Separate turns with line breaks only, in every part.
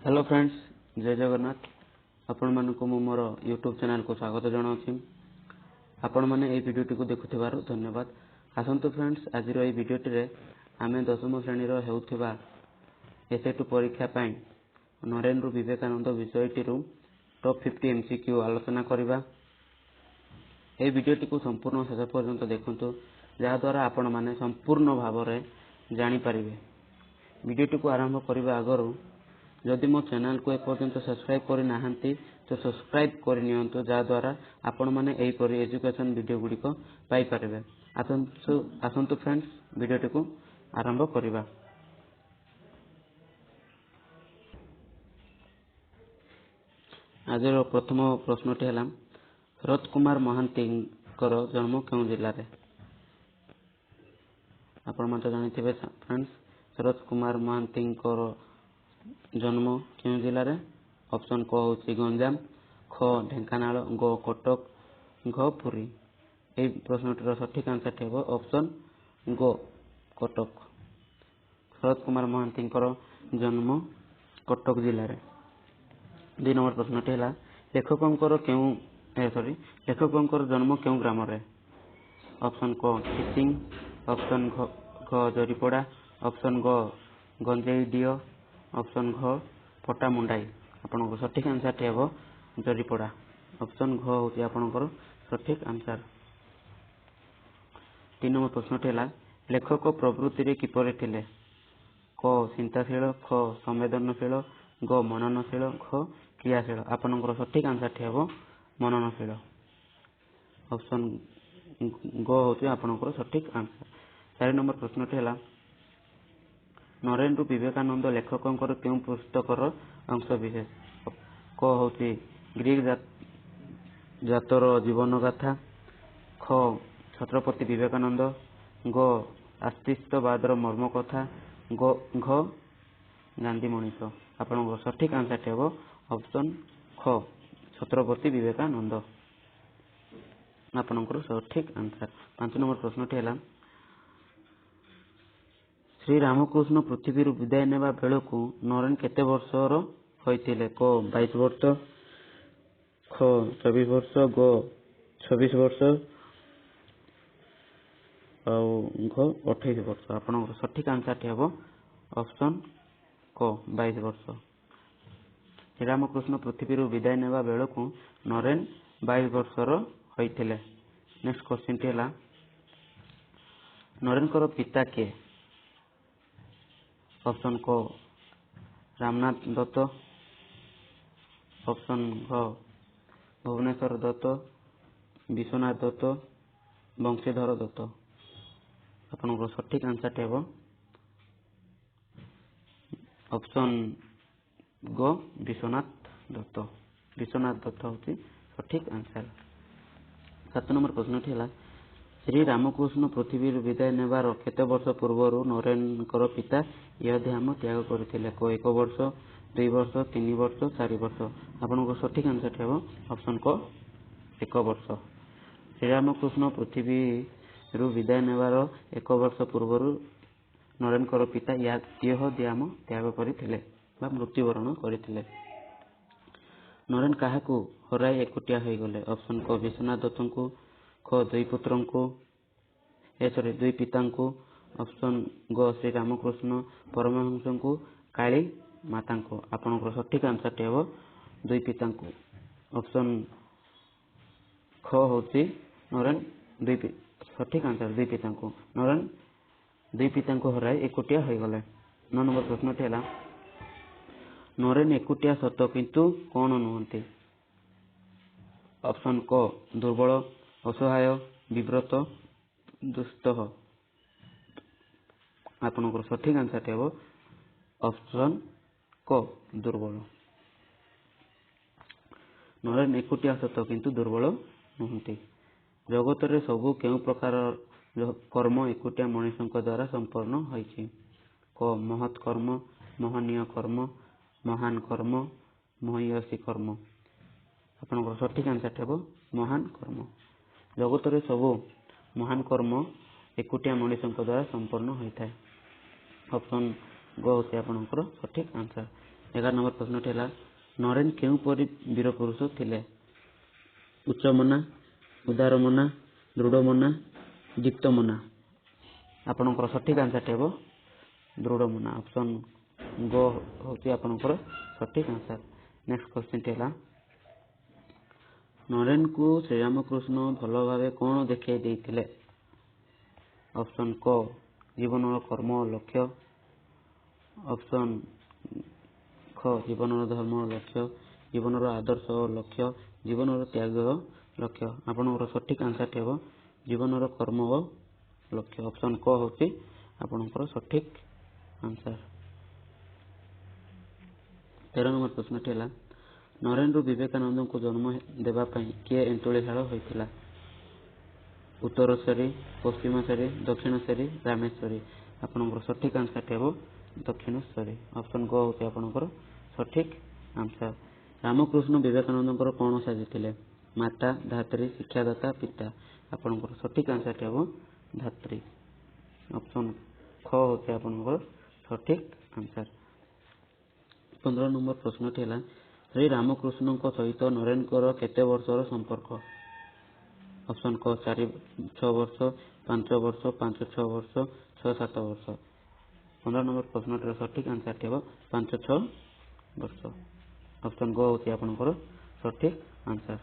Hello friends, ଜୟ ଜଗନ୍ନାଥ। ଆପଣମାନଙ୍କୁ ମୁଁ ମୋର ୟୁଟ୍ୟୁବ୍ ଚ୍ୟାନେଲକୁ ସ୍ୱାଗତ ଜଣାଉଛି। ଆପଣମାନେ ଏହି ଭିଡ଼ିଓଟିକୁ ଦେଖୁଥିବାରୁ ଧନ୍ୟବାଦ। ଆସନ୍ତୁ ଫ୍ରେଣ୍ଡସ୍, ଆଜିର ଏହି ଭିଡ଼ିଓଟିରେ ଆମେ ଦଶମ ଶ୍ରେଣୀର ହେଉଥିବା SI2 ପରୀକ୍ଷା ପାଇଁ ନରେନ୍ଦ୍ର ବିବେକାନନ୍ଦ ବିଷୟଟିରୁ ଟପ୍ 50 MCQ ଆଲୋଚନା କରିବା। ଏହି ଭିଡ଼ିଓଟିକୁ ସମ୍ପୂର୍ଣ୍ଣ ଶେଷ ପର୍ଯ୍ୟନ୍ତ ଦେଖନ୍ତୁ, ଯାହାଦ୍ୱାରା ଆପଣମାନେ ସମ୍ପୂର୍ଣ୍ଣ ଭାବରେ ଜାଣିପାରିବେ। ଭିଡ଼ିଓଟିକୁ ଆରମ୍ଭ କରିବା ଆଗରୁ ଯଦି ମୋ ଚ୍ୟାନେଲକୁ ଏପର୍ଯ୍ୟନ୍ତ ସବସ୍କ୍ରାଇବ୍ କରିନାହାନ୍ତି ତ ସବସ୍କ୍ରାଇବ୍ କରିନିଅନ୍ତୁ, ଯାହାଦ୍ୱାରା ଆପଣମାନେ ଏହିପରି ଏଜୁକେସନ୍ ଭିଡ଼ିଓ ଗୁଡ଼ିକ ପାଇପାରିବେ। ଆସନ୍ତୁ ଫ୍ରେଣ୍ଡସ୍, ଭିଡ଼ିଓଟିକୁ ଆରମ୍ଭ କରିବା। ଆଜିର ପ୍ରଥମ ପ୍ରଶ୍ନଟି ହେଲା, ଶରତ କୁମାର ମହାନ୍ତିଙ୍କର ଜନ୍ମ କେଉଁ ଜିଲ୍ଲାରେ? ଆପଣମାନେ ତ ଜାଣିଥିବେ ଫ୍ରେଣ୍ଡସ୍, ଶରତ କୁମାର ମହାନ୍ତିଙ୍କର ଜନ୍ମ କେଉଁ ଜିଲ୍ଲାରେ? ଅପସନ୍ କ ହେଉଛି ଗଞ୍ଜାମ, ଖ ଢେଙ୍କାନାଳ, ଗ କଟକ, ଘ ପୁରୀ। ଏହି ପ୍ରଶ୍ନଟିର ସଠିକ୍ ଆନ୍ସରଟି ହେବ ଅପସନ୍ ଗ କଟକ। ଶରତ କୁମାର ମହାନ୍ତିଙ୍କର ଜନ୍ମ କଟକ ଜିଲ୍ଲାରେ। 2 ନମ୍ବର ପ୍ରଶ୍ନଟି ହେଲା, ଲେଖକଙ୍କର ଜନ୍ମ କେଉଁ ଗ୍ରାମରେ? ଅପସନ୍ କ ଖିଚିଂ, ଅପସନ୍ ଘ ଜରିପଡ଼ା, ଅପସନ୍ ଗ ଗଞ୍ଜେଇଡିହ, ଅପସନ୍ ଘ ପଟ୍ଟାମୁଣ୍ଡାଇ। ଆପଣଙ୍କ ସଠିକ୍ ଆନ୍ସରଟି ହେବ ଜରିପଡ଼ା। ଅପସନ୍ ଘ ହେଉଛି ଆପଣଙ୍କର ସଠିକ୍ ଆନ୍ସର। 3 ନମ୍ବର ପ୍ରଶ୍ନଟି ହେଲା, ଲେଖକ ପ୍ରବୃତ୍ତିରେ କିପରି ଥିଲେ? କ ଚିନ୍ତାଶୀଳ, ଖ ସମ୍ବେଦନଶୀଳ, ଗ ମନନଶୀଳ, ଘ କ୍ରିୟାଶୀଳ। ଆପଣଙ୍କର ସଠିକ୍ ଆନ୍ସରଟି ହେବ ମନନଶୀଳ। ଅପସନ୍ ଗ ହେଉଛି ଆପଣଙ୍କର ସଠିକ୍ ଆନ୍ସର। 4 ନମ୍ବର ପ୍ରଶ୍ନଟି ହେଲା, ନରେନ୍ଦ୍ର ବିବେକାନନ୍ଦ ଲେଖକଙ୍କର କେଉଁ ପୁସ୍ତକର ଅଂଶବିଶେଷ? କ ହେଉଛି ଗ୍ରୀକ ଜାତର ଜୀବନଗାଥା, ଖ ଛତ୍ରପତି ବିବେକାନନ୍ଦ, ଗ ଆସ୍ତିତ୍ୱବାଦର ମର୍ମକଥା, ଘ ଗାନ୍ଧୀ ମଣିଷ। ଆପଣଙ୍କର ସଠିକ୍ ଆନ୍ସରଟି ହେବ ଅପସନ୍ ଖ ଛତ୍ରପତି ବିବେକାନନ୍ଦ। ଆପଣଙ୍କର ସଠିକ୍ ଆନ୍ସର। 5 ନମ୍ବର ପ୍ରଶ୍ନଟି ହେଲା, ଶ୍ରୀ ରାମକୃଷ୍ଣ ପୃଥିବୀରୁ ବିଦାୟ ନେବା ବେଳକୁ ନରେନ କେତେ ବର୍ଷର ହୋଇଥିଲେ? କ 22 ବର୍ଷ, ଖ 24 ବର୍ଷ, ଗ 26 ବର୍ଷ ଆଉ ଘ 28 ବର୍ଷ। ଆପଣଙ୍କର ସଠିକ୍ ଆନ୍ସରଟି ହେବ ଅପସନ୍ କ 22 ବର୍ଷ। ଶ୍ରୀରାମକୃଷ୍ଣ ପୃଥିବୀରୁ ବିଦାୟ ନେବା ବେଳକୁ ନରେନ 22 ବର୍ଷର ହୋଇଥିଲେ। ନେକ୍ସଟ କ୍ୱେଶ୍ଚିନ୍ଟି ହେଲା, ନରେନଙ୍କର ପିତା କିଏ? ଅପସନ୍ କ ରାମନାଥ ଦତ୍ତ, ଅପସନ୍ ଘ ଭୁବନେଶ୍ୱର ଦତ୍ତ, ବିଶ୍ୱନାଥ ଦତ୍ତ, ବଂଶୀଧର ଦତ୍ତ। ଆପଣଙ୍କର ସଠିକ୍ ଆନ୍ସରଟି ହେବ ଅପସନ୍ ଗ ବିଶ୍ୱନାଥ ଦତ୍ତ। ବିଶ୍ୱନାଥ ଦତ୍ତ ହେଉଛି ସଠିକ୍ ଆନ୍ସର। 7 ନମ୍ବର ପ୍ରଶ୍ନଟି ହେଲା, ଶ୍ରୀ ରାମକୃଷ୍ଣ ପୃଥିବୀରୁ ବିଦାୟ ନେବାର କେତେ ବର୍ଷ ପୂର୍ବରୁ ନରେନଙ୍କର ପିତା ଇହଧାମ ତ୍ୟାଗ କରିଥିଲେ? କ 1 ବର୍ଷ, 2 ବର୍ଷ, 3 ବର୍ଷ, 4 ବର୍ଷ। ଆପଣଙ୍କ ସଠିକ୍ ଆନ୍ସରଟି ହେବ ଅପସନ୍ କ 1 ବର୍ଷ। ଶ୍ରୀରାମକୃଷ୍ଣ ପୃଥିବୀରୁ ବିଦାୟ ନେବାର 1 ବର୍ଷ ପୂର୍ବରୁ ନରେନଙ୍କର ପିତା ଇହଧାମ ତ୍ୟାଗ କରିଥିଲେ ବା ମୃତ୍ୟୁବରଣ କରିଥିଲେ। ନରେନ କାହାକୁ ହରାଇ ଏକୁଟିଆ ହୋଇଗଲେ? ଅପସନ୍ କ ବିଶ୍ୱନାଥ ଦତ୍ତଙ୍କୁ, ଖ ଦୁଇ ପୁତ୍ରଙ୍କୁ, ଦୁଇ ପିତାଙ୍କୁ, ଅପସନ୍ ଗ ଶ୍ରୀ ରାମକୃଷ୍ଣ ପରମହଂସଙ୍କୁ, କାଳୀ ମାତାଙ୍କୁ। ଆପଣଙ୍କର ସଠିକ୍ ଆନ୍ସରଟି ହେବ ଦୁଇ ପିତାଙ୍କୁ। ଅପସନ୍ ଖ ହେଉଛି ନରେନ ଦୁଇ ସଠିକ୍ ଆନ୍ସର ଦୁଇ ପିତାଙ୍କୁ। ନରେନ ଦୁଇ ପିତାଙ୍କୁ ହରାଇ ଏକୁଟିଆ ହୋଇଗଲେ। 9 ନମ୍ବର ପ୍ରଶ୍ନଟି ହେଲା, ନରେନ ଏକୁଟିଆ ସତ କିନ୍ତୁ କଣ ନୁହନ୍ତି? ଅପସନ୍ କ ଦୁର୍ବଳ, ଅସହାୟ, ବିବ୍ରତ, ଦୁସ୍ତହ। ଆପଣଙ୍କର ସଠିକ୍ ଆନ୍ସରଟି ହେବ ଅପସନ୍ କ ଦୁର୍ବଳ। ନରେନ ଏକୁଟିଆ ସତ କିନ୍ତୁ ଦୁର୍ବଳ ନୁହନ୍ତି। ଜଗତରେ ସବୁ କେଉଁ ପ୍ରକାର କର୍ମ ଏକୁଟିଆ ମଣିଷଙ୍କ ଦ୍ୱାରା ସମ୍ପନ୍ନ ହୋଇଛି? କ ମହତ୍ କର୍ମ, ମହନୀୟ କର୍ମ, ମହାନ କର୍ମ, ମହୀୟସୀ କର୍ମ। ଆପଣଙ୍କର ସଠିକ୍ ଆନ୍ସରଟି ହେବ ମହାନ କର୍ମ। ଜଗତରେ ସବୁ ମହାନ କର୍ମ ଏକୁଟିଆ ମଣିଷଙ୍କ ଦ୍ୱାରା ସମ୍ପନ୍ନ ହୋଇଥାଏ। ଅପସନ୍ ଗ ହେଉଛି ଆପଣଙ୍କର ସଠିକ୍ ଆନ୍ସର। 11 ନମ୍ବର ପ୍ରଶ୍ନଟି ହେଲା, ନରେନ କେଉଁପରି ବୀରପୁରୁଷ ଥିଲେ? ଉଚ୍ଚମନା, ଉଦାରମନା, ଦୃଢ଼ମନା, ଦୀପ୍ତମନା। ଆପଣଙ୍କର ସଠିକ୍ ଆନ୍ସରଟି ହେବ ଦୃଢ଼ମନା। ଅପସନ୍ ଗ ହେଉଛି ଆପଣଙ୍କର ସଠିକ୍ ଆନ୍ସର। ନେକ୍ସଟ କ୍ୱେଶ୍ଚିନ୍ଟି ହେଲା, ନରେନକୁ ଶ୍ରୀରାମକୃଷ୍ଣ ଭଲ ଭାବେ କ'ଣ ଦେଖାଇ ଦେଇଥିଲେ? ଅପସନ୍ କ, ଜୀବନର କର୍ମ ଓ ଲକ୍ଷ୍ୟ। ଅପସନ୍ ଖ, ଜୀବନର ଧର୍ମ ଓ ଲକ୍ଷ୍ୟ, ଜୀବନର ଆଦର୍ଶ ଓ ଲକ୍ଷ୍ୟ, ଜୀବନର ତ୍ୟାଗ ଓ ଲକ୍ଷ୍ୟ। ଆପଣଙ୍କର ସଠିକ୍ ଆନ୍ସରଟି ହେବ ଜୀବନର କର୍ମ ଓ ଲକ୍ଷ୍ୟ। ଅପସନ୍ କ ହେଉଛି ଆପଣଙ୍କର ସଠିକ୍ ଆନ୍ସର। 13 ନମ୍ବର ପ୍ରଶ୍ନଟି ହେଲା, ନରେନରୁ ବିବେକାନନ୍ଦଙ୍କୁ ଜନ୍ମ ଦେବା ପାଇଁ କିଏ ଏନ୍ତୁଳିଶାଳ ହୋଇଥିଲା? ଉତ୍ତରେଶ୍ୱରୀ, ପଶ୍ଚିମେଶ୍ୱରୀ, ଦକ୍ଷିଣେଶ୍ୱରୀ, ରାମେଶ୍ୱରୀ। ଆପଣଙ୍କର ସଠିକ୍ ଆନ୍ସରଟି ହେବ ଦକ୍ଷିଣେଶ୍ୱରୀ। ଅପସନ୍ ଗ ହେଉଛି ଆପଣଙ୍କର ସଠିକ୍ ଆନ୍ସର। ରାମକୃଷ୍ଣ ବିବେକାନନ୍ଦଙ୍କର କ'ଣ ସାଜିଥିଲେ? ମାତା, ଧାତ୍ରୀ, ଶିକ୍ଷାଦାତା, ପିତା। ଆପଣଙ୍କର ସଠିକ୍ ଆନ୍ସରଟି ହେବ ଧାତ୍ରୀ। ଅପସନ୍ ଖ ହେଉଛି ଆପଣଙ୍କର ସଠିକ୍ ଆନ୍ସର। 15 ନମ୍ବର ପ୍ରଶ୍ନଟି ହେଲା, ଶ୍ରୀ ରାମକୃଷ୍ଣଙ୍କ ସହିତ ନରେନଙ୍କର କେତେ ବର୍ଷର ସମ୍ପର୍କ? ଅପସନ୍ କ, 4 6 ବର୍ଷ, 5 ବର୍ଷ, 5 6 ବର୍ଷ, 6 7 ବର୍ଷ। 15 ନମ୍ବର ପ୍ରଶ୍ନଟିର ସଠିକ୍ ଆନ୍ସରଟି ହେବ 5 6 ବର୍ଷ। ଅପସନ୍ ଗ ହେଉଛି ଆପଣଙ୍କର ସଠିକ୍ ଆନ୍ସର।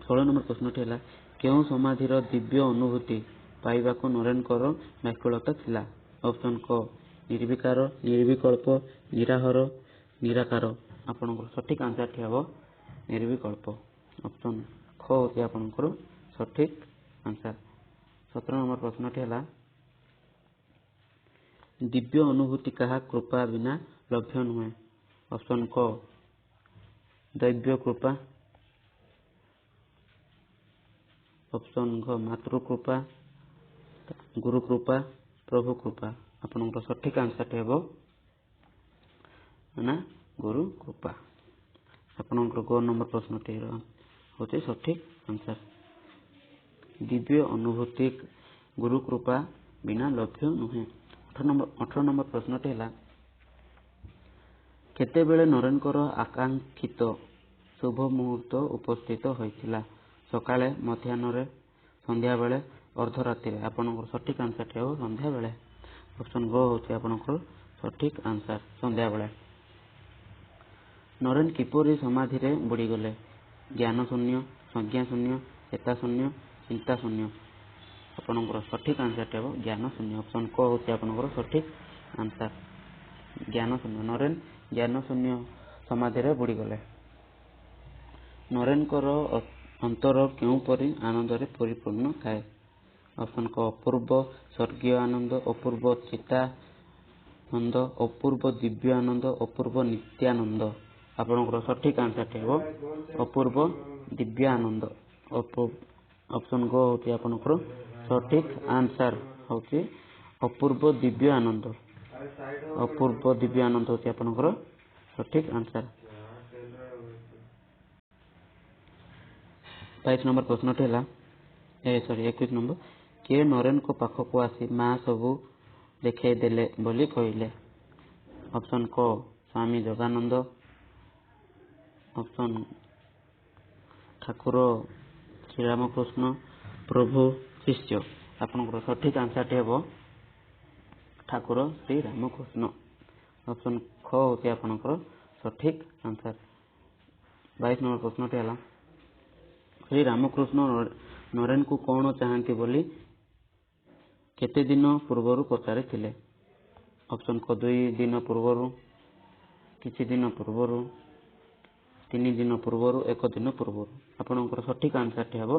16 ନମ୍ବର ପ୍ରଶ୍ନଟି ହେଲା, କେଉଁ ସମାଧିର ଦିବ୍ୟ ଅନୁଭୂତି ପାଇବାକୁ ନରେନଙ୍କର ବ୍ୟାକୁଳତା ଥିଲା? ଅପସନ୍ କ, ନିର୍ବିକାର, ନିର୍ବିକଳ୍ପ, ନିରାହାର, ନିରାକାର। ଆପଣଙ୍କର ସଠିକ୍ ଆନ୍ସରଟି ହେବ ନିର୍ବିକଳ୍ପ। ଅପସନ୍ ଖ ହେଉଛି ଆପଣଙ୍କର ସଠିକ୍ ଆନ୍ସର। 17 ନମ୍ବର ପ୍ରଶ୍ନଟି ହେଲା, ଦିବ୍ୟ ଅନୁଭୂତି କାହା କୃପା ବିନା ଲଭ୍ୟ ନୁହେଁ? ଅପସନ୍ କ, ଦୈବ୍ୟ କୃପା। ଅପସନ୍ ଘ, ମାତୃକୃପା, ଗୁରୁ କୃପା, ପ୍ରଭୁ କୃପା। ଆପଣଙ୍କର ସଠିକ୍ ଆନ୍ସରଟି ହେବ ନା ଗୁରୁ କୃପା। ଆପଣଙ୍କର ଗ ନମ୍ବର ପ୍ରଶ୍ନଟି ହେଉଛି ସଠିକ୍ ଆନ୍ସର। ଦିବ୍ୟ ଅନୁଭୂତି ଗୁରୁ କୃପା ବିନା ଲଭ୍ୟ ନୁହେଁ। 18 ନମ୍ବର ପ୍ରଶ୍ନଟି ହେଲା, କେତେବେଳେ ନରେନଙ୍କର ଆକାଂକ୍ଷିତ ଶୁଭ ମୁହୂର୍ତ୍ତ ଉପସ୍ଥିତ ହୋଇଥିଲା? ସକାଳେ, ମଧ୍ୟାହ୍ନରେ, ସନ୍ଧ୍ୟାବେଳେ, ଅର୍ଦ୍ଧରାତ୍ରିରେ। ଆପଣଙ୍କର ସଠିକ୍ ଆନ୍ସରଟି ହେବ ସନ୍ଧ୍ୟାବେଳେ। ଅପସନ୍ ଗ ହେଉଛି ଆପଣଙ୍କର ସଠିକ୍ ଆନ୍ସର, ସନ୍ଧ୍ୟାବେଳେ। ନରେନ କିପରି ସମାଧିରେ ବୁଡ଼ିଗଲେ? ଜ୍ଞାନ ଶୂନ୍ୟ, ସଂଜ୍ଞା ଶୂନ୍ୟ, ଚେତା ଶୂନ୍ୟ, ଚିନ୍ତା ଶୂନ୍ୟ। ଆପଣଙ୍କର ସଠିକ୍ ଆନ୍ସରଟି ହେବ ଜ୍ଞାନ ଶୂନ୍ୟ। ଅପସନ୍ କ ହେଉଛି ଆପଣଙ୍କର ସଠିକ୍ ଆନ୍ସର, ଜ୍ଞାନ ଶୂନ୍ୟ। ନରେନ ଜ୍ଞାନ ଶୂନ୍ୟ ସମାଧିରେ ବୁଡ଼ିଗଲେ। ନରେନଙ୍କର ଅନ୍ତର କେଉଁପରି ଆନନ୍ଦରେ ପରିପୂର୍ଣ୍ଣ ଥାଏ? ଅପସନ୍ କ, ଅପୂର୍ବ ସ୍ୱର୍ଗୀୟ ଆନନ୍ଦ, ଅପୂର୍ବ ଚିତାନନ୍ଦ, ଅପୂର୍ବ ଦିବ୍ୟ ଆନନ୍ଦ, ଅପୂର୍ବ ନିତ୍ୟାନନ୍ଦ। ଆପଣଙ୍କର ସଠିକ୍ ଆନ୍ସରଟି ହେବ ଅପୂର୍ବ ଦିବ୍ୟ ଆନନ୍ଦ। ଅପସନ୍ ଗ ହେଉଛି ଆପଣଙ୍କର ସଠିକ୍ ଆନ୍ସର, ହେଉଛି ଅପୂର୍ବ ଦିବ୍ୟ ଆନନ୍ଦ। ଅପୂର୍ବ ଦିବ୍ୟ ଆନନ୍ଦ ହେଉଛି ଆପଣଙ୍କର ସଠିକ୍ ଆନ୍ସର। 22 ନମ୍ବର ପ୍ରଶ୍ନଟି ହେଲା, ସରି 21 ନମ୍ବର, କିଏ ନରେନଙ୍କ ପାଖକୁ ଆସି ମା ସବୁ ଦେଖାଇ ଦେଲେ ବୋଲି କହିଲେ? ଅପସନ୍ କ, ସ୍ୱାମୀ ଯୋଗାନନ୍ଦ। ଅପସନ୍ ଠାକୁର ଶ୍ରୀରାମକୃଷ୍ଣ, ପ୍ରଭୁ, ଶିଷ୍ୟ। ଆପଣଙ୍କର ସଠିକ୍ ଆନ୍ସରଟି ହେବ ଠାକୁର ଶ୍ରୀ ରାମକୃଷ୍ଣ। ଅପସନ୍ ଖ ହେଉଛି ଆପଣଙ୍କର ସଠିକ୍ ଆନ୍ସର। 22 ନମ୍ବର ପ୍ରଶ୍ନଟି ହେଲା, ଶ୍ରୀ ରାମକୃଷ୍ଣ ନରେନକୁ କ'ଣ ଚାହାନ୍ତି ବୋଲି କେତେ ଦିନ ପୂର୍ବରୁ ପଚାରିଥିଲେ? ଅପସନ୍ କ, 2 ଦିନ ପୂର୍ବରୁ, କିଛି ଦିନ ପୂର୍ବରୁ, 3 ଦିନ ପୂର୍ବରୁ, 1 ଦିନ ପୂର୍ବରୁ। ଆପଣଙ୍କର ସଠିକ୍ ଆନ୍ସରଟି ହେବ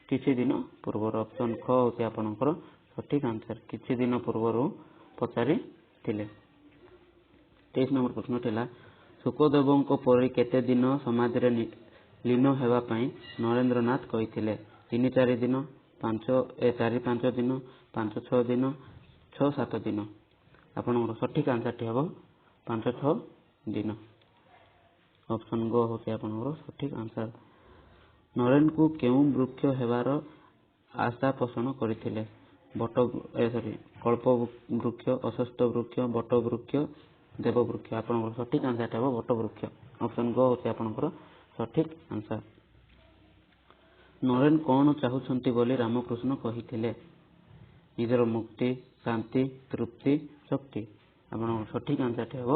କିଛି ଦିନ ପୂର୍ବରୁ। ଅପସନ୍ ଖ ହେଉଛି ଆପଣଙ୍କର ସଠିକ୍ ଆନ୍ସର, କିଛି ଦିନ ପୂର୍ବରୁ ପଚାରିଥିଲେ। 23 ନମ୍ବର ପ୍ରଶ୍ନଟି ହେଲା, ଶୁକଦେବଙ୍କ ପରି କେତେ ଦିନ ସମାଧିରେ ଲୀନ ହେବା ପାଇଁ ନରେନ୍ଦ୍ରନାଥ କହିଥିଲେ? 3 4 ଦିନ, 5 4 5 ଦିନ, 5 6 ଦିନ, 6 7 ଦିନ। ଆପଣଙ୍କର ସଠିକ୍ ଆନ୍ସରଟି ହେବ 5 6 ଦିନ। ଅପସନ୍ ଗ ହେଉଛି ଆପଣଙ୍କର ସଠିକ୍ ଆନ୍ସର। ନରେନକୁ କେଉଁ ବୃକ୍ଷ ହେବାର ଆଶା ପୋଷଣ କରିଥିଲେ? ବଟ ସରି କଳ୍ପ ବୃକ୍ଷ, ଅଶ୍ୱତ୍ଥ ବୃକ୍ଷ, ବଟ ବୃକ୍ଷ, ଦେବବୃକ୍ଷ। ଆପଣଙ୍କର ସଠିକ୍ ଆନ୍ସରଟି ହେବ ବଟବୃକ୍ଷ। ଅପସନ୍ ଗ ହେଉଛି ଆପଣଙ୍କର ସଠିକ୍ ଆନ୍ସର। ନରେନ କ'ଣ ଚାହୁଁଛନ୍ତି ବୋଲି ରାମକୃଷ୍ଣ କହିଥିଲେ? ନିଜର ମୁକ୍ତି, ଶାନ୍ତି, ତୃପ୍ତି, ଶକ୍ତି। ଆପଣଙ୍କର ସଠିକ୍ ଆନ୍ସରଟି ହେବ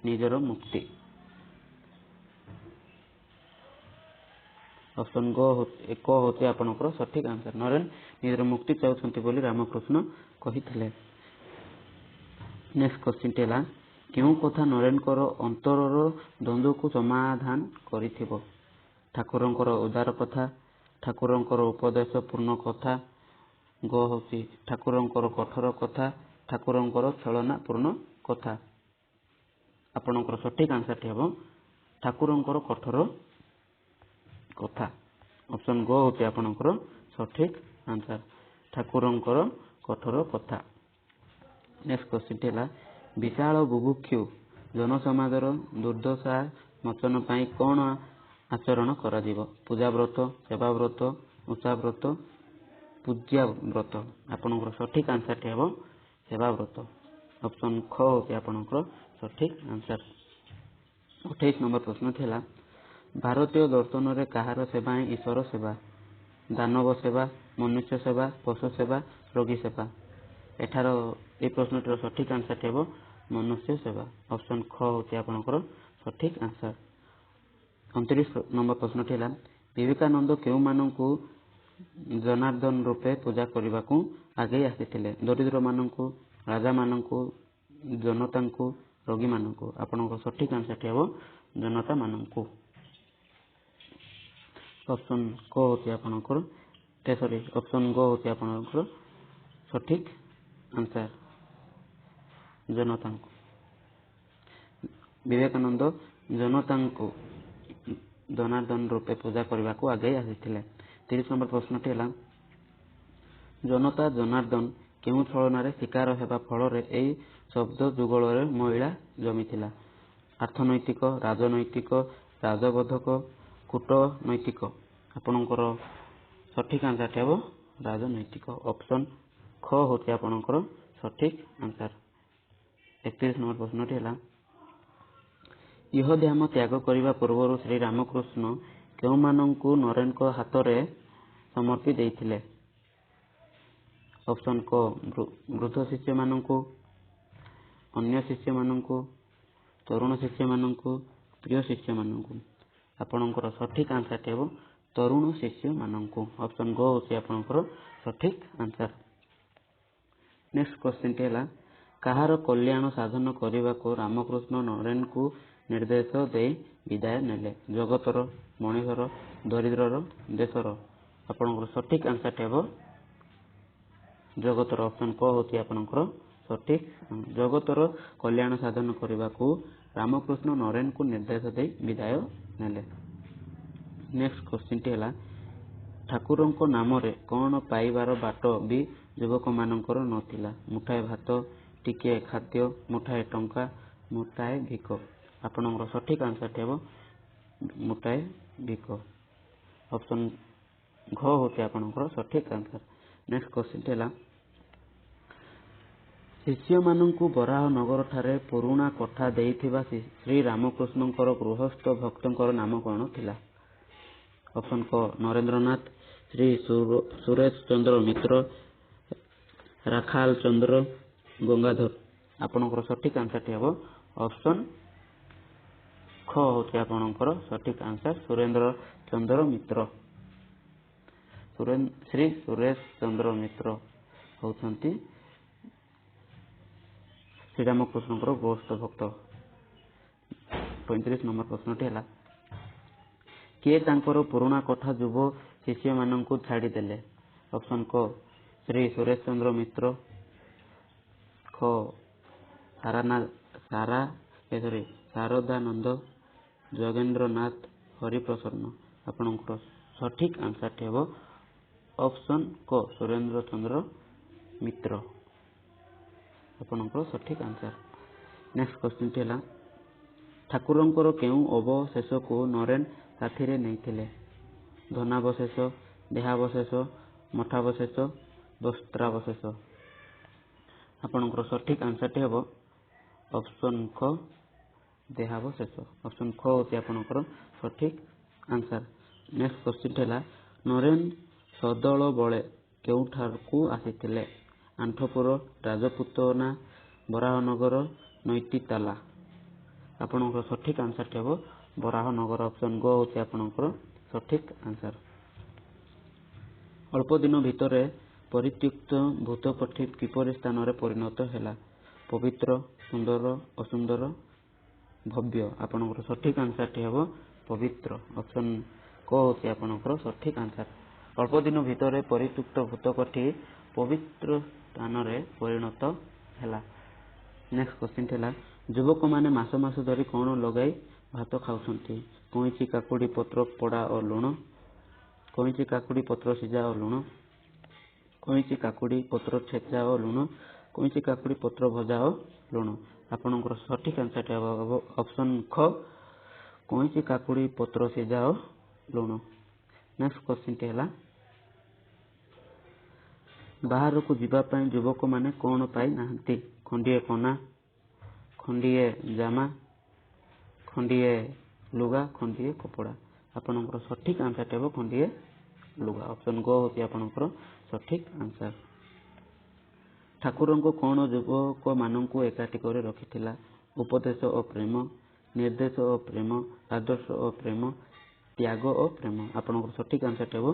ନିଜର ମୁକ୍ତି। ଅପସନ୍ ଗ କ ହେଉଛି ଆପଣଙ୍କର ସଠିକ୍ ଆନ୍ସର। ନରେନ ନିଜର ମୁକ୍ତି ଚାହୁଁଛନ୍ତି ବୋଲି ରାମକୃଷ୍ଣ କହିଥିଲେ। ନେକ୍ସଟ କ୍ୱେଶ୍ଚିନ୍ଟି ହେଲା, କେଉଁ କଥା ନରେନଙ୍କର ଅନ୍ତରର ଦ୍ୱନ୍ଦ୍ୱକୁ ସମାଧାନ କରିଥିବ? ଠାକୁରଙ୍କର ଉଦାର କଥା, ଠାକୁରଙ୍କର ଉପଦେଶ ପୂର୍ଣ୍ଣ କଥା, ଗ ହେଉଛି ଠାକୁରଙ୍କର କଠୋର କଥା, ଠାକୁରଙ୍କର ଛଳନା ପୂର୍ଣ୍ଣ କଥା। ଆପଣଙ୍କର ସଠିକ୍ ଆନ୍ସରଟି ହେବ ଠାକୁରଙ୍କର କଠୋର କଥା। ଅପସନ୍ ଗ ହେଉଛି ଆପଣଙ୍କର ସଠିକ୍ ଆନ୍ସର, ଠାକୁରଙ୍କର କଠୋର କଥା। ନେକ୍ସଟ କ୍ୱେଶ୍ଚିନ୍ଟି ହେଲା, ବିଶାଳ ବୁଭୁକ୍ଷୁ ଜନସମାଜର ଦୁର୍ଦ୍ଦଶା ମୋଚନ ପାଇଁ କ'ଣ ଆଚରଣ କରାଯିବ? ପୂଜାବ୍ରତ, ସେବାବ୍ରତ, ଉଷାବ୍ରତ, ପୂଜାବ୍ରତ। ଆପଣଙ୍କର ସଠିକ୍ ଆନ୍ସରଟି ହେବ ସେବାବ୍ରତ। ଅପସନ୍ ଖ ହେଉଛି ଆପଣଙ୍କର ସଠିକ୍ ଆନ୍ସର। 28 ନମ୍ବର ପ୍ରଶ୍ନଟି ହେଲା, ଭାରତୀୟ ଦର୍ଶନରେ କାହାର ସେବା ହିଁ ଈଶ୍ୱର ସେବା? ଦାନବ ସେବା, ମନୁଷ୍ୟ ସେବା, ପଶୁ ସେବା, ରୋଗୀ ସେବା। ଏଠାର ଏଇ ପ୍ରଶ୍ନଟିର ସଠିକ୍ ଆନ୍ସରଟି ହେବ ମନୁଷ୍ୟ ସେବା। ଅପସନ୍ ଖ ହେଉଛି ଆପଣଙ୍କର ସଠିକ୍ ଆନ୍ସର। 29 ନମ୍ବର ପ୍ରଶ୍ନଟି ହେଲା, ବିବେକାନନ୍ଦ କେଉଁମାନଙ୍କୁ ଜନାର୍ଦ୍ଦନ ରୂପେ ପୂଜା କରିବାକୁ ଆଗେଇ ଆସିଥିଲେ? ଦରିଦ୍ରମାନଙ୍କୁ, ରାଜାମାନଙ୍କୁ, ଜନତାଙ୍କୁ, ରୋଗୀମାନଙ୍କୁ। ଆପଣଙ୍କ ସଠିକ୍ ଆନ୍ସରଟି ହେବ ଜନତାମାନଙ୍କୁ। ଅପସନ୍ କ ହେଉଛି ଆପଣଙ୍କର, ସରି, ଅପସନ୍ ଗ ହେଉଛି ଆପଣଙ୍କର ସଠିକ୍ ଆନ୍ସର, ଜନତାଙ୍କୁ। ବିବେକାନନ୍ଦ ଜନତାଙ୍କୁ ଜନାର୍ଦ୍ଦନ ରୂପେ ପୂଜା କରିବାକୁ ଆଗେଇ ଆସିଥିଲେ। 30 ନମ୍ବର ପ୍ରଶ୍ନଟି ହେଲା, ଜନତା ଜନାର୍ଦ୍ଦନ କେଉଁ ଛଳନାରେ ଶିକାର ହେବା ଫଳରେ ଏହି ଶବ୍ଦ ଯୁଗଳରେ ମଇଳା ଜମିଥିଲା? ଅର୍ଥନୈତିକ, ରାଜନୈତିକ, ରାଜବୋଧକ, କୂଟନୈତିକ। ଆପଣଙ୍କର ସଠିକ୍ ଆନ୍ସରଟି ହେବ ରାଜନୈତିକ। ଅପସନ୍ ଖ ହେଉଛି ଆପଣଙ୍କର ସଠିକ୍ ଆନ୍ସର। 31 ନମ୍ବର ପ୍ରଶ୍ନଟି ହେଲା, ଇହଧାମ ତ୍ୟାଗ କରିବା ପୂର୍ବରୁ ଶ୍ରୀ ରାମକୃଷ୍ଣ କେଉଁମାନଙ୍କୁ ନରେନଙ୍କ ହାତରେ ସମର୍ପି ଦେଇଥିଲେ? ଅପସନ୍ କ ବୃଦ୍ଧ ଶିଷ୍ୟମାନଙ୍କୁ, ଅନ୍ୟ ଶିଷ୍ୟମାନଙ୍କୁ, ତରୁଣ ଶିଷ୍ୟମାନଙ୍କୁ, ପ୍ରିୟ ଶିଷ୍ୟମାନଙ୍କୁ। ଆପଣଙ୍କର ସଠିକ୍ ଆନ୍ସରଟି ହେବ ତରୁଣ ଶିଷ୍ୟମାନଙ୍କୁ। ଅପସନ୍ ଗ ହେଉଛି ଆପଣଙ୍କର ସଠିକ୍ ଆନ୍ସର। ନେକ୍ସଟ କ୍ୱେଶ୍ଚିନ୍ଟି ହେଲା, କାହାର କଲ୍ୟାଣ ସାଧନ କରିବାକୁ ରାମକୃଷ୍ଣ ନରେନଙ୍କୁ ନିର୍ଦ୍ଦେଶ ଦେଇ ବିଦାୟ ନେଲେ? ଜଗତର, ମଣିଷର, ଦରିଦ୍ରର, ଦେଶର। ଆପଣଙ୍କର ସଠିକ୍ ଆନ୍ସରଟି ହେବ ଜଗତର। ଅପସନ୍ କ ହେଉଛି ଆପଣଙ୍କର ସଠିକ୍। ଜଗତର କଲ୍ୟାଣ ସାଧନ କରିବାକୁ ରାମକୃଷ୍ଣ ନରେନଙ୍କୁ ନିର୍ଦ୍ଦେଶ ଦେଇ ବିଦାୟ ନେଲେ। ନେକ୍ସଟ କ୍ୱେଶ୍ଚିନ୍ଟି ହେଲା, ଠାକୁରଙ୍କ ନାମରେ କ'ଣ ପାଇବାର ବାଟ ବି ଯୁବକମାନଙ୍କର ନଥିଲା? ମୁଠାଏ ଭାତ, ଟିକିଏ ଖାଦ୍ୟ, ମୁଠାଏ ଟଙ୍କା, ମୁଠାଏ ଭିକ। ଆପଣଙ୍କର ସଠିକ୍ ଆନ୍ସରଟି ହେବ ମୁଠାଏ ଭିକ। ଅପସନ୍ ଘ ହେଉଛି ଆପଣଙ୍କର ସଠିକ୍ ଆନ୍ସର। ନେକ୍ସଟ କ୍ୱେଶ୍ଚିନ୍ଟି ହେଲା, ଶିଷ୍ୟମାନଙ୍କୁ ବରାହ ନଗରଠାରେ ପୁରୁଣା କୋଠା ଦେଇଥିବା ଶ୍ରୀ ରାମକୃଷ୍ଣଙ୍କର ଗୃହସ୍ଥ ଭକ୍ତଙ୍କର ନାମ କ'ଣ ଥିଲା? ଅପସନ୍ କ ନରେନ୍ଦ୍ରନାଥ, ଶ୍ରୀ ସୁରେଶ ଚନ୍ଦ୍ର ମିତ୍ର, ରାଖାଲ ଚନ୍ଦ୍ର, ଗଙ୍ଗାଧର। ଆପଣଙ୍କର ସଠିକ୍ ଆନ୍ସରଟି ହେବ ଅପସନ୍ ଖ ହେଉଛି ଆପଣଙ୍କର ସଠିକ୍ ଆନ୍ସର, ସୁରେନ୍ଦ୍ର ଚନ୍ଦ୍ର ମିତ୍ର। ଶ୍ରୀ ସୁରେଶ ଚନ୍ଦ୍ର ମିତ୍ର ହେଉଛନ୍ତି ଶ୍ରୀରାମକୃଷ୍ଣଙ୍କର ଗୃହସ୍ଥ ଭକ୍ତ। 35 ନମ୍ବର ପ୍ରଶ୍ନଟି ହେଲା, କିଏ ତାଙ୍କର ପୁରୁଣା କୋଠା ଯୁବ ଶିଷ୍ୟମାନଙ୍କୁ ଛାଡ଼ିଦେଲେ? ଅପସନ୍ କ ଶ୍ରୀ ସୁରେଶ ଚନ୍ଦ୍ର ମିତ୍ର, ଖ ସାରା ସରି ଶାରଦାନନ୍ଦ, ଯୋଗେନ୍ଦ୍ରନାଥ, ହରିପ୍ରସନ୍ନ। ଆପଣଙ୍କର ସଠିକ୍ ଆନ୍ସରଟି ହେବ ଅପସନ୍ କ ସୁରେନ୍ଦ୍ର ଚନ୍ଦ୍ର ମିତ୍ର, ଆପଣଙ୍କର ସଠିକ୍ ଆନ୍ସର। ନେକ୍ସଟ କ୍ୱେଶ୍ଚିନ୍ଟି ହେଲା, ଠାକୁରଙ୍କର କେଉଁ ଅବଶେଷକୁ ନରେନ ସାଥିରେ ନେଇଥିଲେ? ଧନାବଶେଷ, ଦେହାବଶେଷ, ମଠାବଶେଷ, ବସ୍ତ୍ରାବଶେଷ। ଆପଣଙ୍କର ସଠିକ୍ ଆନ୍ସରଟି ହେବ ଅପସନ୍ ଖ, ଦେହାବଶେଷ। ଅପସନ୍ ଖ ହେଉଛି ଆପଣଙ୍କର ସଠିକ୍ ଆନ୍ସର। ନେକ୍ସଟ କ୍ୱେଶ୍ଚିନ୍ ହେଲା, ନରେନ ସଦଳ ବଳେ କେଉଁଠାକୁ ଆସିଥିଲେ? ଆଣ୍ଠପୁର, ରାଜପୁତନା, ବରାହନଗର, ନୈତିତାଲା। ଆପଣଙ୍କର ସଠିକ୍ ଆନ୍ସରଟି ହେବ ବରାହନଗର। ଅପସନ୍ ଗ ହେଉଛି ଆପଣଙ୍କର ସଠିକ୍ ଆନ୍ସର। ଅଳ୍ପ ଦିନ ଭିତରେ ପରିତ୍ୟକ୍ତ ଭୂତକୋଠି କିପରି ସ୍ଥାନରେ ପରିଣତ ହେଲା? ପବିତ୍ର, ସୁନ୍ଦର, ଅସୁନ୍ଦର, ଭବ୍ୟ। ଆପଣଙ୍କର ସଠିକ୍ ଆନ୍ସରଟି ହେବ ପବିତ୍ର। ଅପସନ୍ କ ହେଉଛି ଆପଣଙ୍କର ସଠିକ୍ ଆନ୍ସର। ଅଳ୍ପ ଦିନ ଭିତରେ ପରିତ୍ୟକ୍ତ ଭୂତକୋଠି ପବିତ୍ର ସ୍ଥାନରେ ପରିଣତ ହେଲା। ନେକ୍ସଟ କ୍ୱେଶ୍ଚିନ୍ ଥିଲା, ଯୁବକମାନେ ମାସ ମାସ ଧରି କ'ଣ ଲଗାଇ ଭାତ ଖାଉଛନ୍ତି? କଇଁଚି, କାକୁଡ଼ି ପତ୍ର ପୋଡ଼ା ଓ ଲୁଣ, କଇଁଚି, କାକୁଡ଼ି ପତ୍ର ସିଝା ଓ ଲୁଣ, କଇଁଚି, କାକୁଡ଼ି ପତ୍ର ଛେଚା ଓ ଲୁଣ, କଇଁଚି, କାକୁଡ଼ି ପତ୍ର ଭଜା ଓ ଲୁଣ। ଆପଣଙ୍କର ସଠିକ୍ ଆନ୍ସରଟି ହେବ ଅପସନ୍ ଖ, କଇଁଚି, କାକୁଡ଼ି ପତ୍ର ସିଝା ଓ ଲୁଣ। ନେକ୍ସଟ କ୍ୱେଶ୍ଚିନ୍ଟି ହେଲା, ବାହାରକୁ ଯିବା ପାଇଁ ଯୁବକମାନେ କ'ଣ ପାଇ ନାହାନ୍ତି? ଖଣ୍ଡିଏ କନା, ଖଣ୍ଡିଏ ଜାମା, ଖଣ୍ଡିଏ ଲୁଗା, ଖଣ୍ଡିଏ କପଡ଼ା। ଆପଣଙ୍କର ସଠିକ୍ ଆନ୍ସରଟି ହେବ ଖଣ୍ଡିଏ ଲୁଗା। ଅପସନ୍ ଗ ହେଉଛି ଆପଣଙ୍କର ସଠିକ୍ ଆନ୍ସର। ଠାକୁରଙ୍କ କ'ଣ ଯୁବକମାନଙ୍କୁ ଏକାଠି କରି ରଖିଥିଲା? ଉପଦେଶ ଓ ପ୍ରେମ, ନିର୍ଦ୍ଦେଶ ଓ ପ୍ରେମ, ଆଦର୍ଶ ଓ ପ୍ରେମ, ତ୍ୟାଗ ଓ ପ୍ରେମ। ଆପଣଙ୍କର ସଠିକ୍ ଆନ୍ସରଟି ହେବ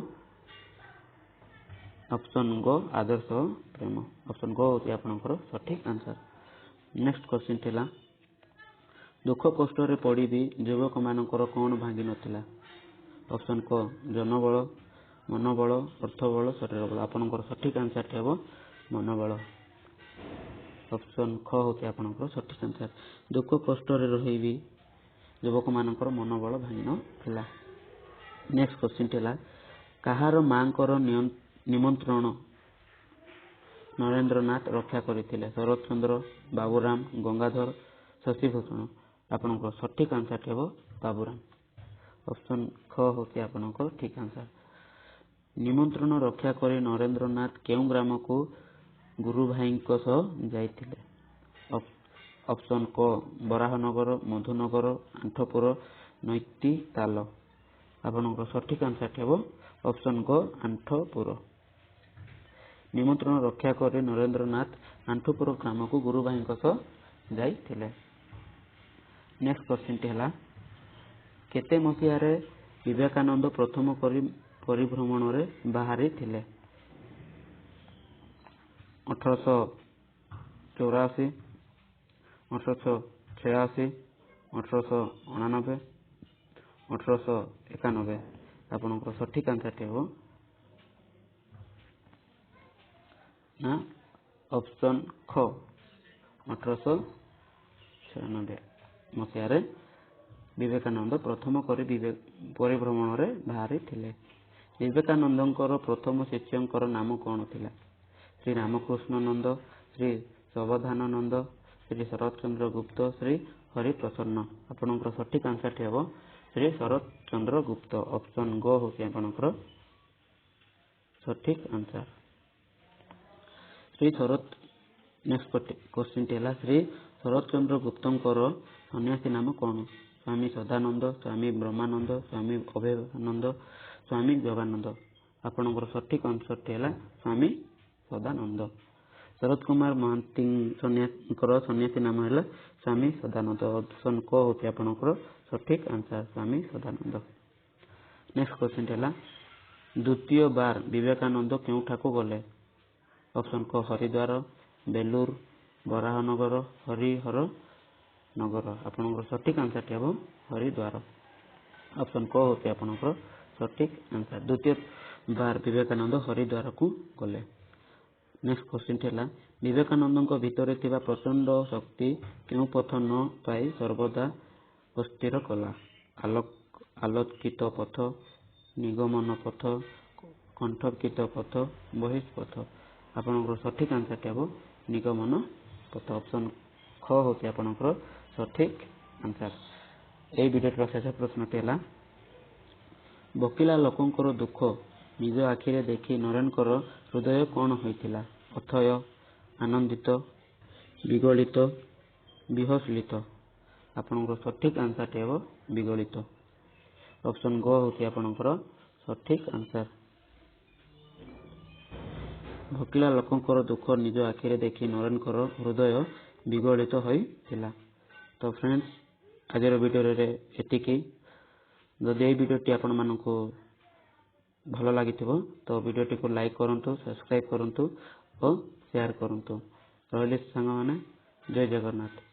ଅପସନ୍ ଗ, ଆଦର୍ଶ ଓ ପ୍ରେମ। ଅପସନ୍ ଗ ହେଉଛି ଆପଣଙ୍କର ସଠିକ୍ ଆନ୍ସର। ନେକ୍ସଟ କ୍ୱେଶ୍ଚିନ୍ ଥିଲା, ଦୁଃଖ କଷ୍ଟରେ ପଡ଼ି ବି ଯୁବକମାନଙ୍କର କ'ଣ ଭାଙ୍ଗି ନଥିଲା? ଅପସନ୍ କ, ଜନବଳ, ମନୋବଳ, ଅର୍ଥବଳ, ଶରୀର ବଳ। ଆପଣଙ୍କର ସଠିକ୍ ଆନ୍ସରଟି ହେବ ମନୋବଳ। ଅପସନ୍ ଖ ହେଉଛି ଆପଣଙ୍କର ସଠିକ୍ ଆନ୍ସର। ଦୁଃଖ କଷ୍ଟରେ ରହି ବି ଯୁବକମାନଙ୍କର ମନୋବଳ ଭାଙ୍ଗି ନଥିଲା। ନେକ୍ସଟ କ୍ୱେଶ୍ଚିନ୍ ଥିଲା, କାହାର ମାଙ୍କର ନିମନ୍ତ୍ରଣ ନରେନ୍ଦ୍ରନାଥ ରକ୍ଷା କରିଥିଲେ? ଶରତଚନ୍ଦ୍ର, ବାବୁରାମ, ଗଙ୍ଗାଧର, ଶଶିଭୂଷଣ। ଆପଣଙ୍କର ସଠିକ୍ ଆନ୍ସରଟି ହେବ ବାବୁରାମ। ଅପସନ୍ ଖ ହେଉଛି ଆପଣଙ୍କର ଠିକ୍ ଆନ୍ସର। ନିମନ୍ତ୍ରଣ ରକ୍ଷା କରି ନରେନ୍ଦ୍ରନାଥ କେଉଁ ଗ୍ରାମକୁ ଗୁରୁଭାଇଙ୍କ ସହ ଯାଇଥିଲେ? ଅପସନ୍ କ, ବରାହନଗର, ମଧୁନଗର, ଆଣ୍ଠପୁର, ନୈତିତାଲ। ଆପଣଙ୍କର ସଠିକ୍ ଆନ୍ସରଟି ହେବ ଅପସନ୍ ଗ, ଆଣ୍ଠପୁର। ନିମନ୍ତ୍ରଣ ରକ୍ଷା କରି ନରେନ୍ଦ୍ରନାଥ ଆଣ୍ଠୁପୁର ଗ୍ରାମକୁ ଗୁରୁଭାଇଙ୍କ ସହ ଯାଇଥିଲେ। ନେକ୍ସଟ କ୍ୱେଶ୍ଚିନ୍ଟି ହେଲା, କେତେ ମସିହାରେ ବିବେକାନନ୍ଦ ପ୍ରଥମ କରି ପରିଭ୍ରମଣରେ ବାହାରିଥିଲେ? 1884, 1886, 1889, 1891। ଆପଣଙ୍କର ସଠିକ୍ ଆନ୍ସରଟି ହେବ ନା ଅପସନ୍ ଖ, 1896 ମସିହାରେ ବିବେକାନନ୍ଦ ପ୍ରଥମ କରି ପରିଭ୍ରମଣରେ ବାହାରିଥିଲେ। ବିବେକାନନ୍ଦଙ୍କର ପ୍ରଥମ ଶିଷ୍ୟଙ୍କର ନାମ କ'ଣ ଥିଲା? ଶ୍ରୀ ରାମକୃଷ୍ଣ ନନ୍ଦ, ଶ୍ରୀ ସବଧାନନ୍ଦ, ଶ୍ରୀ ଶରତଚନ୍ଦ୍ର ଗୁପ୍ତ, ଶ୍ରୀ ହରିପ୍ରସନ୍ନ। ଆପଣଙ୍କର ସଠିକ୍ ଆନ୍ସରଟି ହେବ ଶ୍ରୀ ଶରତଚନ୍ଦ୍ର ଗୁପ୍ତ। ଅପସନ୍ ଗ ହେଉଛି ଆପଣଙ୍କର ସଠିକ୍ ଆନ୍ସର। ଶ୍ରୀ ଶରତ ନେକ୍ସଟ କ୍ୱେଶ୍ଚିନ୍ଟି ହେଲା, ଶ୍ରୀ ଶରତଚନ୍ଦ୍ର ଗୁପ୍ତଙ୍କର ସନ୍ନ୍ୟାସୀ ନାମ କ'ଣ? ସ୍ୱାମୀ ସଦାନନ୍ଦ, ସ୍ୱାମୀ ବ୍ରହ୍ମାନନ୍ଦ, ସ୍ୱାମୀ ଅଭୟାନନ୍ଦ, ସ୍ୱାମୀ ଯୋଗାନନ୍ଦ। ଆପଣଙ୍କର ସଠିକ୍ ଆନ୍ସରଟି ହେଲା ସ୍ୱାମୀ ସଦାନନ୍ଦ। ଶରତ କୁମାର ମହାନ୍ତିଙ୍କର ସନ୍ନ୍ୟାସୀ ନାମ ହେଲା ସ୍ୱାମୀ ସଦାନନ୍ଦ। ଅପସନ୍ କ ହେଉଛି ଆପଣଙ୍କର ସଠିକ୍ ଆନ୍ସର, ସ୍ୱାମୀ ସଦାନନ୍ଦ। ନେକ୍ସଟ କ୍ୱେଶ୍ଚିନ୍ ହେଲା, ଦ୍ୱିତୀୟ ବାର ବିବେକାନନ୍ଦ କେଉଁଠାକୁ ଗଲେ? ଅପସନ୍ କ, ହରିଦ୍ୱାର, ବେଲୁର, ବରାହନଗର, ହରିହର ନଗର। ଆପଣଙ୍କର ସଠିକ୍ ଆନ୍ସରଟି ହେବ ହରିଦ୍ୱାର। ଅପସନ୍ କ ହେଉଛି ଆପଣଙ୍କର ସଠିକ୍ ଆନ୍ସର। ଦ୍ୱିତୀୟ ବାର ବିବେକାନନ୍ଦ ହରିଦ୍ୱାରକୁ ଗଲେ। ନେକ୍ସଟ କ୍ୱେଶ୍ଚିନ୍ ହେଲା, ବିବେକାନନ୍ଦଙ୍କ ଭିତରେ ଥିବା ପ୍ରଚଣ୍ଡ ଶକ୍ତି କେଉଁ ପଥ ନ ପାଇ ସର୍ବଦା ଅସ୍ଥିର କଲା? ଆଲୋକିତ ପଥ, ନିଗମନ ପଥ, କଣ୍ଠକିତ ପଥ, ବହିଷ୍ପଥ। ଆପଣଙ୍କର ସଠିକ୍ ଆନ୍ସରଟି ହେବ ନିଗମନ ପଥ। ଅପସନ୍ ଖ ହେଉଛି ଆପଣଙ୍କର ସଠିକ୍ ଆନ୍ସର। ଏଇ ଭିଡ଼ିଓଟିର ଶେଷ ପ୍ରଶ୍ନଟି ହେଲା, ଭୋକିଲା ଲୋକଙ୍କର ଦୁଃଖ ନିଜ ଆଖିରେ ଦେଖି ନରେନଙ୍କର ହୃଦୟ କ'ଣ ହୋଇଥିଲା? ଅଥୟ, ଆନନ୍ଦିତ, ବିଗଳିତ, ବିହସଲିତ। ଆପଣଙ୍କର ସଠିକ୍ ଆନ୍ସରଟି ହେବ ବିଗଳିତ। ଅପସନ୍ ଗ ହେଉଛି ଆପଣଙ୍କର ସଠିକ୍ ଆନ୍ସର। ଭୋକିଲା ଲୋକଙ୍କର ଦୁଃଖ ନିଜ ଆଖିରେ ଦେଖି ନରେନଙ୍କର ହୃଦୟ ବିଗଳିତ ହୋଇଥିଲା। ତ ଫ୍ରେଣ୍ଡସ୍, ଆଜିର ଭିଡ଼ିଓରେ ଏତିକି। ଯଦି ଏହି ଭିଡ଼ିଓଟି ଆପଣମାନଙ୍କୁ ଭଲ ଲାଗିଥିବ, ତ ଭିଡ଼ିଓଟିକୁ ଲାଇକ୍ କରନ୍ତୁ, ସବସ୍କ୍ରାଇବ୍ କରନ୍ତୁ ଓ ସେୟାର କରନ୍ତୁ। ରହିଲି ସାଙ୍ଗମାନେ, ଜୟ ଜଗନ୍ନାଥ।